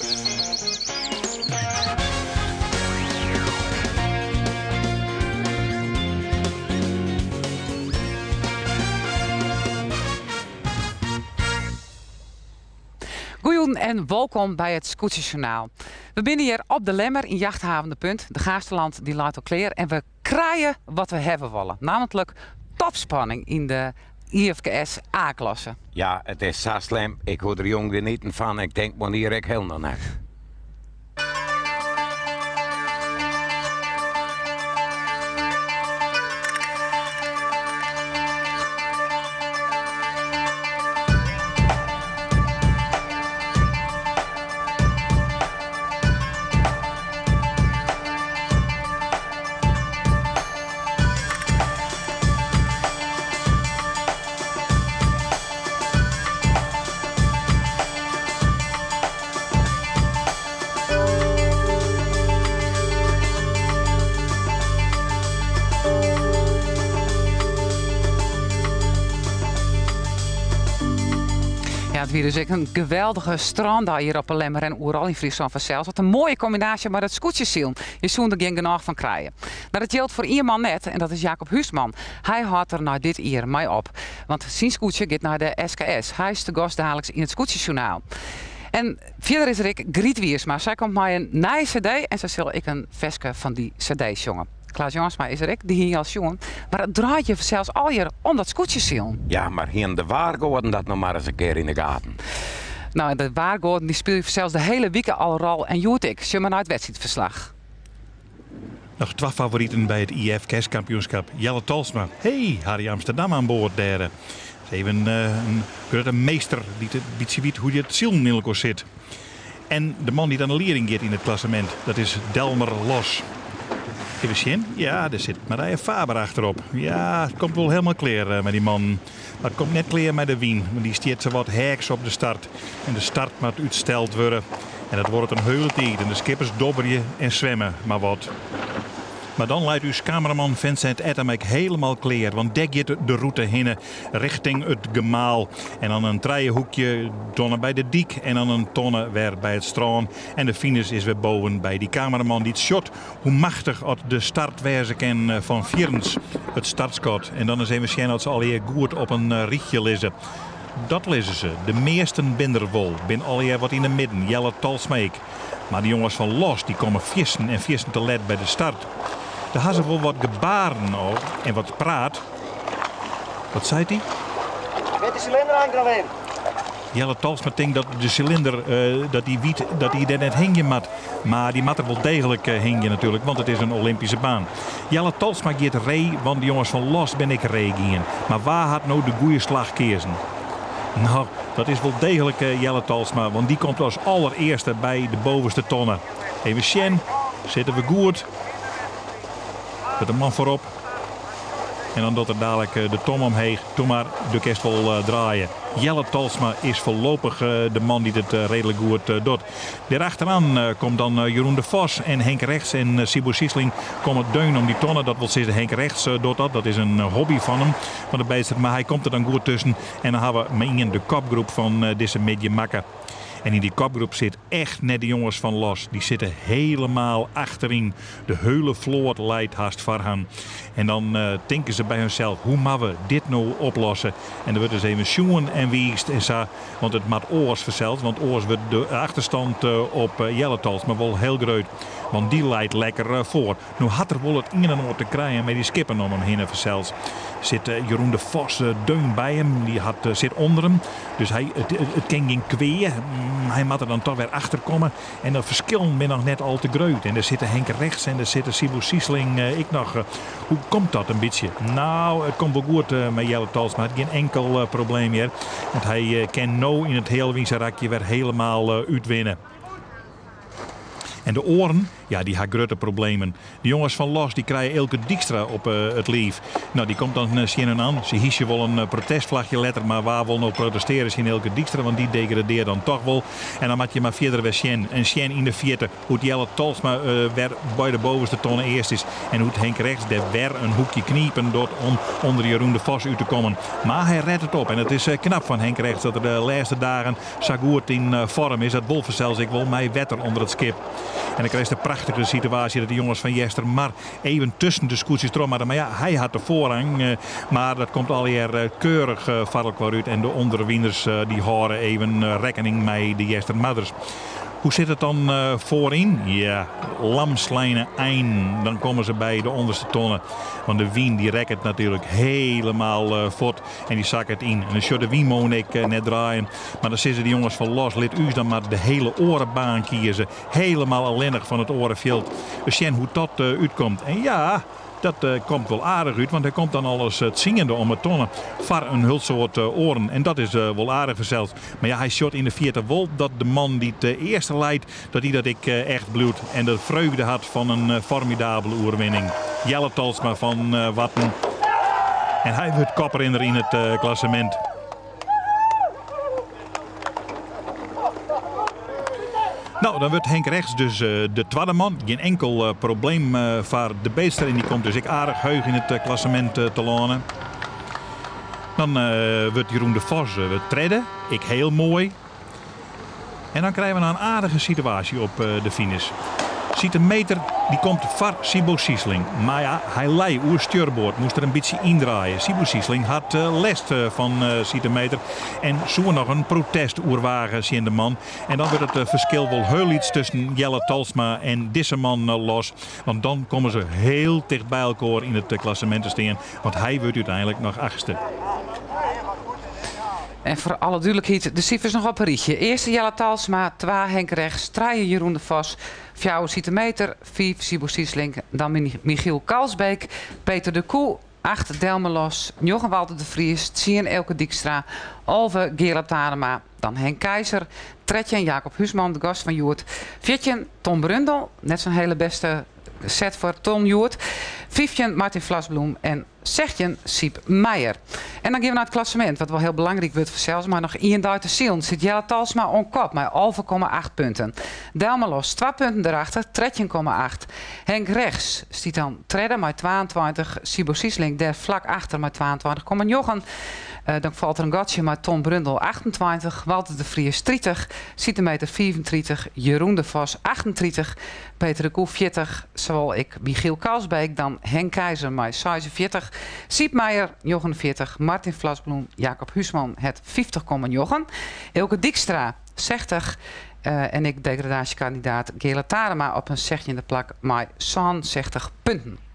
Goejûn en wolkom by it Skûtsjesjoernaal. We binne hjir op de Lemmer yn jachthaven De Punt. De Gaasterland dy leit al klear en we krije wat we hawwe wolle, nammentlik topspanning yn de IFKS A-klasse. Ja, it is sa slim. Ik koe der jong genieten fan. Ik tink moarnier ek hielendal net. Ja, it wie dus ek in geweldige strândei hjir op 'e Lemmer en oeral yn Fryslân fansels. Wat in moaie kombinaasje mei dat skûtsjesilen. Je soene der gjin genôch fan krije. Mar dat jildt foar ien man net en dat is Jacob Huisman. Hy hâldt der nei dit jier mei op. Want syn skûtsje giet nei de SKS. Hy is te gast daliks yn it Skûtsjesjoernaal. En fierder is der ek Griet Wiersma. Sy komt mei in nije CD en sy sil ek in ferske fan dy CD sjonge. Klaas Jansma is der ek, dy hie je al sjoen. Mar it draait hjir fansels allegear om dat skûtsjesilen. Ja, mar hienen de waargoaden dat no mar ris in kear yn de gaten? No, de waargoaden dy spylje fansels de hiele wike al rol en hjoed ek. Sjoch mar nei it wedstriidferslach. Noch twa favoriten by it IFKS-kampioenskip. Jelle Tolsma, hey, Harry Amsterdam aan board dêr. Is even in grutte meester dy't in bytsje wit hoe't it silen yn elkoar sit. En de man dy't oan de lieding giet yn it klassemint, dat is Delmer Los. Even sjen, ja, dêr sit Marije Faber achterop. Ja, it komt wol helemaal klear mei dy mannen. Mar it komt net klear mei de wyn, want dy stiet sawat heaks op de start. En de start moat útsteld wurde. En dat duorret in heule tiid en de skippers dobberje en swimme mar wat. Mar dan leit ús kameraman Vincent Ettem ek helemaal klear, want dêr giet de rûte hinne richting it gemaal. En dan in trijehoekje tonne by de dyk en dan in tonne wer by it strân. En de finish is wer boven by dy kameraman dy't sjocht hoe machtich at de start wêze kin fan fierrens, it startskot. En dan is even sjen at se allegear goed op in rychje lizze. Dat lizze se. De measten bin der wol. Bin allegear wat yn de midden. Jelle Tolsma ek. Mar de jonges fan Los dy komme fiersten en fiersten te let by de start. Der ha se wol wat gebaren al en wat praat. Wat seit hy? Wêr't de silinder hangt noch yn? Jelle Tolsma tinkt dat de silinder dat dy wyt dat dy dêr net hingje moat. Mar dy moat der wol deeglik hingje natuerlik, want it is in Olympyske baan. Jelle Tolsma giet ree, want de jonges fan Los binne ek ree gien. Mar wa hat no de goeie slach keazen? No, dat is wol deeglik Jelle Tolsma, want dy komt as allerearste by de bovenste tonne. Even sjen, sitte we goed? Met de man foarop. En dan docht er dadelijk de tom omheech. Doe mar, do kinst wol draaie. Jelle Tolsma is foarlopich de man dy't it reedlik goed docht. Dêrachteroan komt dan Jeroen de Vos en Henk Regts en Siebo Siesling komme deun om dy tonne. Dat wol sizze, Henk Regts docht dat. Dat is in hobby fan him, fan de Beetster. Mar hy komt der dan goed tusken. En dan hawwe we mei ien de kopgroep fan dizze middei makke. En yn dy kopgroep sit echt net de jonges fan Los. Dy sitte helemaal achteryn. De heule float leit hast foar han. En dan tinke se by hunsels, hoe moatte we dit no oplosse? En der wurdt dus even sjoen en wiisd en sa. Want it moat oars fansels, want oars wurdt de achterstand op Jelle Tolsma wol heel grut. Want dy leit lekker foar. No hat er wol it ien en oar te krijen mei dy skippen om him hinne fansels. Sit Jeroen de Vos deun by him, dy hat, sit ûnder him. Dus hy, it, it kin gjin kwea. Hy moat der dan toch wer achter komme. En de ferskillen binne noch net al te grut. En der sitte Henk Regts en der sitte Siebo Siesling ek noch. Hoe komt dat in bytsje? Nou, it komt wol goed mei Jelle Tolsma. Hat gjin enkel probleem hjir. Want hy kin no yn it healwynse rakje wer helemaal útwinne. En de oaren, Ja, dy ha grutte problemen. De jonges fan Los dy krije Eelke Dykstra op it liif. No, dy komt dan tsjin hun an. Se hysje wol in protestflachje letter, mar wa wol no protestearje tsjin Eelke Dykstra, want dy degradearret dan toch wol. En dan moat je mar fierder wer sjen en sjen yn de fierte hoe't Jelle Tolsma wer by de bovenste tonne earst is en hoe't Henk Regts der wer in hoekje knipen docht om ûnder Jeroen de Vos út te kommen. Mar hy rêdt it op en it is knap fan Henk Regts dat er de lêste dagen sa goed yn foarm is. Dat wol fansels ek wol mei wetter ûnder it skip. En dan krijst de prachtige situaasje dat de jonges fan Eastermar even tusken de skûtsjes troch moatte. Mar ja, hy hat de foarrang. Mar dat komt allegear keurich foar elkoar út. En de ûnderwinners dy hâlde even rekkening mei de Eastermarders. Hoe sit it dan foaryn? Ja, lamsleine ein. Dan komme se by de ûnderste tonne. Want de wyn dy rekket natuerlik helemaal fuort en dy sakket yn. En dan sjocht de wynmûne ek net draaien. Mar dan sizze de jonges fan Los, lit ús dan mar de hele oare baan kieze. Helemaal allinnich fan it oare fjild. We sjen hoe't dat útkomt. En ja, dat komt wol aardich út, want hy komt dan al as tsiende om 'e tonne foar in hiel soad oaren. En dat is wol aardich fansels. Mar ja, hy sjocht yn de fierte wol dat de man dy't earste leit, dat hy dat ek echt bliuwt en de freugde hat fan in formidabele oerwinning. Jelle Tolsma fan Warten. En hy wurdt koprinner yn it klassemint. No, dan wurdt Henk Regts dus de twadde man. Gjin enkel probleem foar de Beetster en dy komt dus ek aardich heech yn it klassemint telâne. Dan wurdt Jeroen de Vos tredde, ek hiel moai. En dan krije we in aardige situaasje op de finish. Siete Meeter dy komt foar Siebo Siesling. Mar ja, hy lei oer stjurboard, moast der in bytsje yndraaie. Siebo Siesling hat lêst fan Siete Meeter en soe noch in protest oerwage tsjin de man. En dan wurdt it ferskil wol hiel lyts tusken Jelle Tolsma en dizze man los. Want dan komme se hiel ticht by elkoar yn it klassemint te stean, want hy wurdt úteinlik noch achtste. En foar alle dúdlikheid, de sifers noch op in rychje. Earste Jelle Talsma, twa Henk Regts, trije Jeroen de Vos, fjouwer Siete Meeter, fiif Siebo Siesling, dan Michiel Kalsbeek, Peter de Koe, acht Delmer Los, njoggen Walter de Vries, tsien Eelke Dykstra, 11 Geerlap Tanema, dan Henk Keizer, 13 Jacob Huisman, de gast fan hjoed, 14 Tom Brundel, net sa'n hiele bêste set foar Tom hjoed, 15 Martin Vlasbloem en 16 Siep Meijer. En dan gean we nei it klassemint, wat wol hiel belangryk wurdt fansels. Mei noch ien dei te silen sit Jelle Talsma oan kop mei 11,8 punten. Delmer Los twa punten derachter, 13,8. Henk Regts stiet dan tredde mei 22. Siebo Siesling dêr flak achter mei 22,9. Dan falt der in gatsje mei Tom Brundel 28, Walter de Vries 30, Siete Meeter 35, Jeroen de Vos 38, Peter de Koe 40, sawol ek Michiel Kalsbeek, dan Henk Keizer mei 46, Siep Meijer 49, Martin Vlasbloem, Jacob Huisman hat 50,9, Eelke Dykstra 60 en ek degradaasjekandidaat Geale Tarema op in sechstjinde plak mei 67 punten.